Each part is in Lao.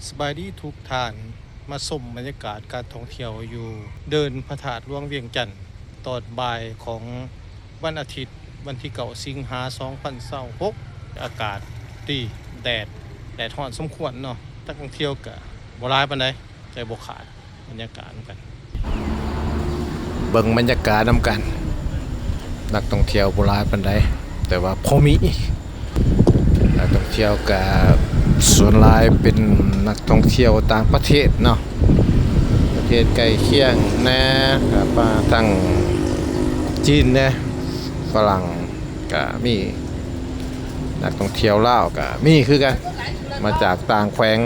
ສະບາຍດີທຸກທ່ານ, ມາຊົມບັນຍາກາດການທ່ອງທ່ຽວຢູ່ເດີ່ນພະທາດຫຼວງວຽງຈັນ ຕອນບ່າຍຂອງວັນອາທິດ ວັນທີເກົ້າ ສິງຫາ ສອງພັນຊາວຫົກ. ອາກາດດີ ແດດ ແດດຮ້ອນສົມຄວນເນາະ, ນັກທ່ອງທ່ຽວກະບໍ່ຫຼາຍປານໃດ ໃຈບໍ່ຂາດ. ບັນຍາກາດນຳກັນ ເບິ່ງບັນຍາກາດນຳກັນ. ນັກທ່ອງທ່ຽວບໍ່ຫຼາຍປານໃດ ແຕ່ວ່າພໍມີ. ນັກທ່ອງທ່ຽວກະສ່ວນຫຼາຍເປັນນັກທ່ອງທ່ຽວຕ່າງປະເທດເນາະ, ປະເທດໃກ້ຄຽງແດ່ ກະມາທາງຈີນແດ່ ຝຣັ່ງກະມີ, ນັກທ່ອງທ່ຽວລາວກະມີຄືກັນ ມາຈາກຕ່າງແຂວງ.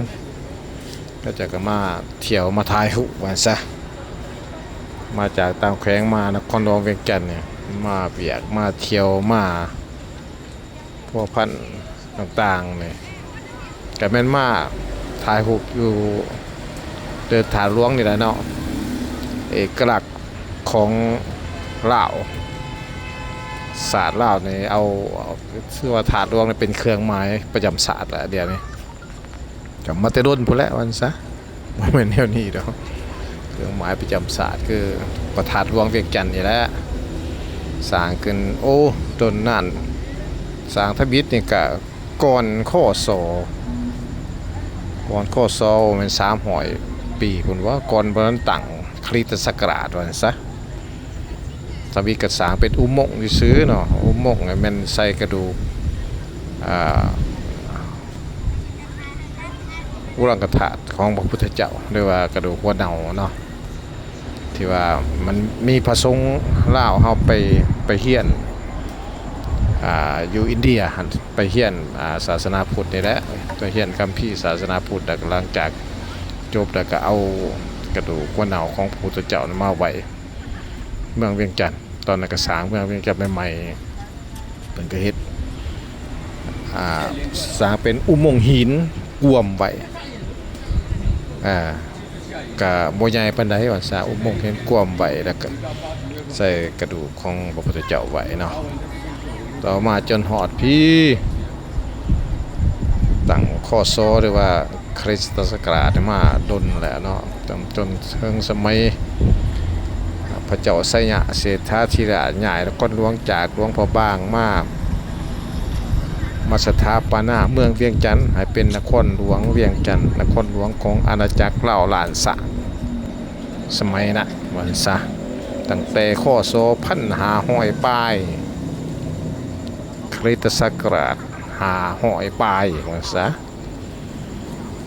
ເຂົາເຈົ້າກໍມາທ່ຽວມາຖ່າຍຮູບວ່າຊັ້ນຊະ, ມາຈາກຕ່າງແຂວງມານະຄອນຫຼວງວຽງຈັນນີ້ ມາວຽກມາທ່ຽວມາພົວພັນຕ່າງໆນີ້ ກໍແມ່ນມາຖ່າຍຮູບຢູ່ເດີ່ນທາດຫຼວງນີ້ແຫຼະເນາະ. ເອກະລັກຂອງລາວ ຊາດລາວນີ້ເອົາ ເອົາ ຖືວ່າທາດຫຼວງນີ້ເປັນເຄື່ອງໝາຍປະຈຳຊາດແລ້ວດຽວນີ້. ກໍມາແຕ່ດົນພຸ້ນແຫຼະວ່າຊັ້ນຊະ, ບໍ່ແມ່ນແນວນີ້ດອກ. ເຄື່ອງໝາຍປະຈຳຊາດຄືພະທາດຫຼວງວຽງຈັນນີ້ແຫຼະ, ສ້າງຂຶ້ນ ໂອ້ ດົນນານ. ສ້າງທຳອິດນີ້ກະກ່ອນ ຄສ ກ່ອນ ຄສ ແມ່ນສາມຮ້ອຍປີພຸ້ນວະ, ກ່ອນບໍ່ທັນຕັ້ງຄຣິສຕະສັກກະລາດວ່າຊັ້ນຊະ. ທຳອິດກໍສ້າງເປັນອຸມົງຊື່ໆເນາະ, ອຸມົງແມ່ນໃສ່ກະດູກ ອ່າ ອຸລັງກະທາດຂອງພະພຸດທະເຈົ້າ ຫຼືວ່າກະດູກຫົວເນົ່າເນາະ, ທີ່ວ່າມັນມີພະສົງລາວເຮົາໄປ ໄປຮຽນ ອ່າ ຢູ່ອິນເດຍຫັ້ນ, ໄປຮຽນ ອ່າ ສາສະໜາພຸດນີ້ແຫຼະ, ໄປຮຽນຄຳພີສາສະໜາພຸດ. ແລ້ວກໍຫຼັງຈາກຈົບແລ້ວກໍເອົາກະດູກຫົວເນົ່າຂອງພະພຸດທະເຈົ້ານັ້ນມາໄວ້ເມືອງວຽງຈັນ. ຕອນນັ້ນກໍສ້າງເມືອງວຽງຈັນໃໝ່ໆ ເພິ່ນກໍເຮັດ ອ່າ ສ້າງເປັນອຸມົງຫີນກວມໄວ້, ອ່າ ກະບໍ່ໃຫຍ່ປານໃດວ່າຊະ, ອຸມົງຫີນກວມໄວ້ແລ້ວກໍໃສ່ກະດູກຂອງພະພຸດທະເຈົ້າໄວ້ເນາະ. ຕໍ່ມາຈົນຮອດພີ້ ຕັ້ງ ຄສ ຫຼືວ່າ ຄຣິສຕະສັກກະລາດມາດົນແລ້ວເນາະ, ຈົນ ຈົນເຖິງສະໄໝພະເຈົ້າໄຊຍະເສດຖາທິລາດ ຍ້າຍນະຄອນຫຼວງຈາກຫຼວງພະບາງມາ ມາສະຖາປະນາເມືອງວຽງຈັນໃຫ້ເປັນນະຄອນຫຼວງວຽງຈັນ, ນະຄອນຫຼວງຂອງອານາຈັກລາວລ້ານຊ້າງສະໄໝນັ້ນວ່າຊັ້ນຊະ. ຕັ້ງແຕ່ ຄສ ພັນຫ້າຮ້ອຍປາຍ, ຄຣິສຕະສັກກະລາດຫ້າຮ້ອຍປາຍວ່າຊັ້ນຊະ.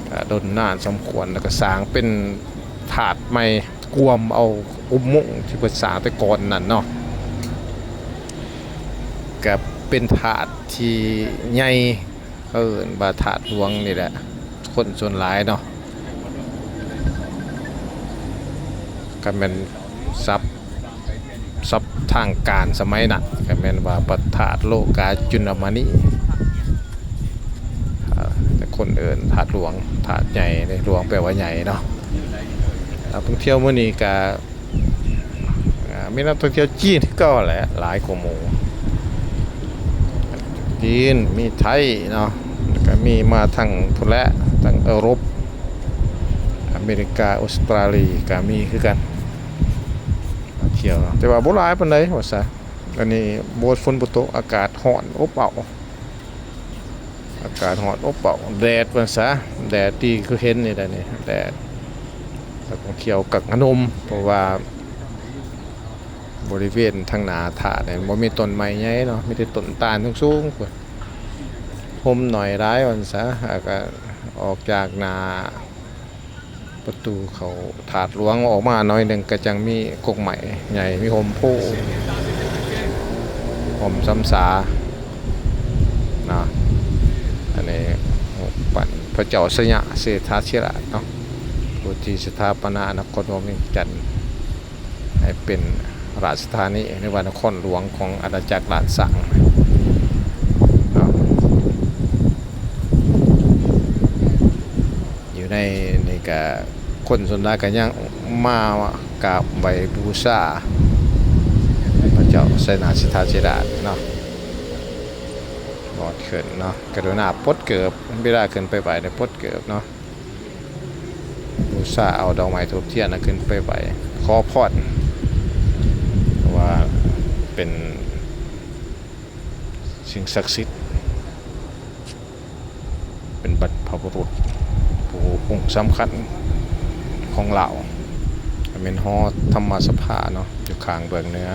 ກະດົນນານສົມຄວນ ແລ້ວກະສ້າງເປັນທາດໃໝ່ ກວມເອົາອຸມົງທີ່ເພິ່ນສ້າງແຕ່ກ່ອນນັ້ນເນາະ, ກະເປັນທາດທີ່ໃຫຍ່ ເອີ້ນວ່າທາດຫຼວງນີ້ແຫຼະ. ຄົນສ່ວນຫຼາຍເນາະ ກະແມ່ນສັບ ສັບທາງການສະໄໝນັ້ນກໍແມ່ນວ່າພະທາດໂລກາຈຸນນະມະນີ, ເອີ ແຕ່ຄົນເອີ້ນທາດຫຼວງ, ທາດໃຫຍ່ເດ້, ຫຼວງແປວ່າໃຫຍ່ເນາະ. ນັກທ່ອງທ່ຽວມື້ນີ້ກໍ ເອີ ມີນັກທ່ອງທ່ຽວຈີນຄືເກົ່າແຫຼະ ຫຼາຍກວ່າໝູ່, ຈີນ ມີໄທເນາະ, ແລ້ວກໍມີມາທາງພຸ້ນແຫຼະ ທາງເອີຣົບ, ອາເມລິກາ, ອົດສະຕຣາລີ ກໍມີຄືກັນ. ມາທ່ຽວເນາະ ແຕ່ວ່າບໍ່ຫຼາຍປານໃດວ່າຊະ. ອັນນີ້ບໍ່ ຝົນບໍ່ຕົກ ອາກາດຮ້ອນອົບເອົ້າ, ອາກາດຮ້ອນອົບເອົ້າ ແດດວ່າຊະ, ແດດທີ່ຄືເຫັນນີ້ແຫຼະນີ້ ແດດ. ແລ້ວກໍຂຽວກັກນະນົມ ເພາະວ່າບໍລິເວນທາງໜ້າທາດນີ້ບໍ່ມີຕົ້ນໄມ້ໃຫຍ່ເນາະ, ມີແຕ່ຕົ້ນຕານສູງໆພຸ້ນ, ຮົ່ມໜ້ອຍຫຼາຍວ່າຊະ. ແລ້ວກໍອອກຈາກໜ້າ ປະຕູເຂົ້າທາດຫຼວງອອກມາໜ້ອຍໜຶ່ງ ກໍຈັ່ງມີກົກໄມ້ໃຫຍ່ ມີຮົ່ມໂພ ຮົ່ມຊຳສາເນາະ. ອັນນີ້ຮູບປັ້ນພະເຈົ້າໄຊຍະເສດຖາທິລາດເນາະ ຜູ້ທີ່ສະຖາປະນານະຄອນຫຼວງວຽງຈັນ ໃຫ້ເປັນລາຊະທານີ ຫຼືວ່ານະຄອນຫຼວງຂອງອານາຈັກລ້ານຊ້າງເນາະ. ຢູ່ໃນນີ້ກະຄົນສ່ວນຫຼາຍກະຍັງມາກາບໄຫວ້ບູຊາພະເຈົ້າໄຊຍະເສດຖາທິລາດເນາະ. ກ່ອນຂຶ້ນເນາະ ກະລຸນາປົດເກີບ, ເວລາຂຶ້ນໄປໄຫວ້ໄດ້ປົດເກີບເນາະ. ບູຊາເອົາດອກໄມ້ທູບທຽນນະຂຶ້ນໄປໄຫວ້ ຂໍພອນ ເພາະວ່າເປັນສິ່ງສັກສິດ ເປັນບັນພະບຸລຸດຜູ້ອົງສຳຄັນຂອງລາວ ແມ່ນຫໍທຳມະສະພາເນາະ ຢູ່ຂ້າງເບື້ອງເໜືອ.